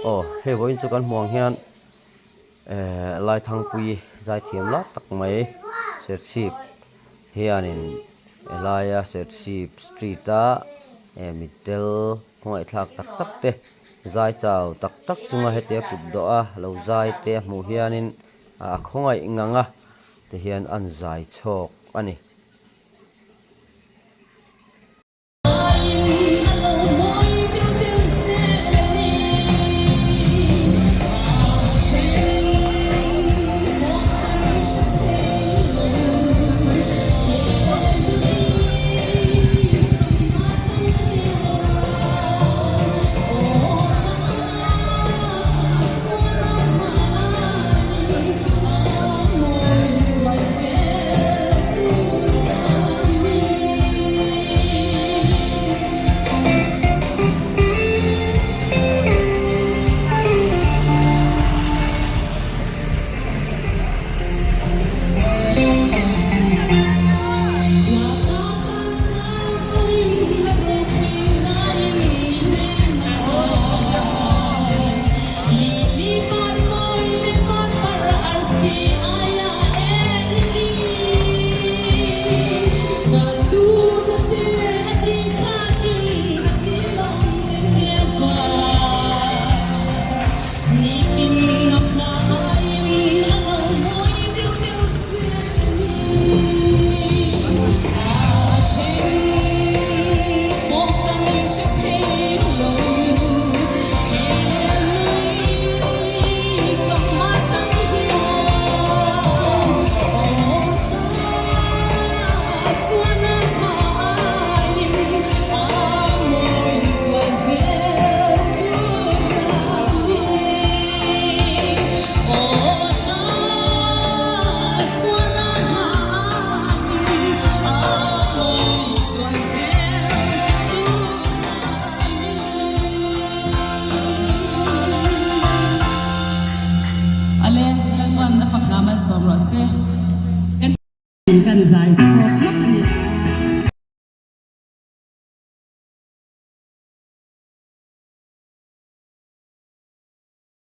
Aw hei vawiin chu kan hmuh ang hian ehh Laithangpuii zaithiam lai tak mai serchhip hianin helaia serchhip street a eh mitdel khawngaih thlak tak tak te zai chau tak tak chunga hetia kut dawh a lo zai te a hmuh hianin a khawngaih ngang a tihian an zai chhawk a ni.